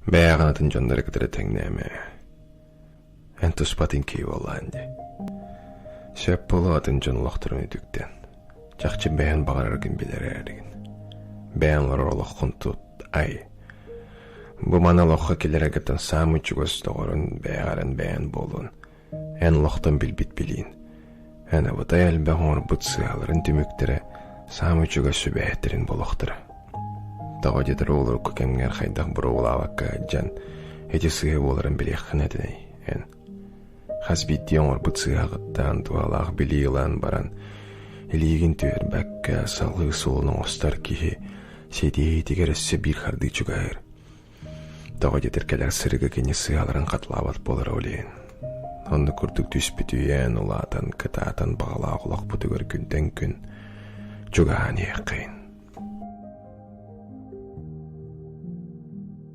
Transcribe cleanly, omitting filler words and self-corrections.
Бэйэҕин атын дьоннору кытары тэҥнээмэ. Эн туспатын киһи буоллаҕын дии. Сөп буолуо атын дьон олохторун үтүктэн. Чахчы бэйэн баҕараргын билэр эрэригин. Бэйэҥ олорор олоххун тут, ай. Бу маны олоххо киллэрэргиттэн саамай чугас доҕорун бэйэҕэрэн бэйэн буолуон. Эн олохтон билбит билиин. Эн абытай элбэх оҥорбут сыаларын түмүктэрэ саамай чугас сүбэһиттэрин буолуохтара. Тоҕо диэтэр урукку кэмҥэр хайдах боруобалаабакка сылдьан ити сыыһа буоларын билиэххин этэй эн. Хас биирдии оҥорбут сыыһаҕыттан туһалаах билии ылан баран илиигин түһэрбэккэ салгыы суолун оҥостор киһи ситиһиитигэр өссө биир хардыы чугаһыыр. Тоҕо диэтэр кэлэр сырыыга кини сыыһаларын хатылаабат буолара ол иһин. Оннук курдук түспүтүйэн, улаатан, кытаатан баҕалаах олохпутугар күнтэн күн чугаһаан иһиэххэйин.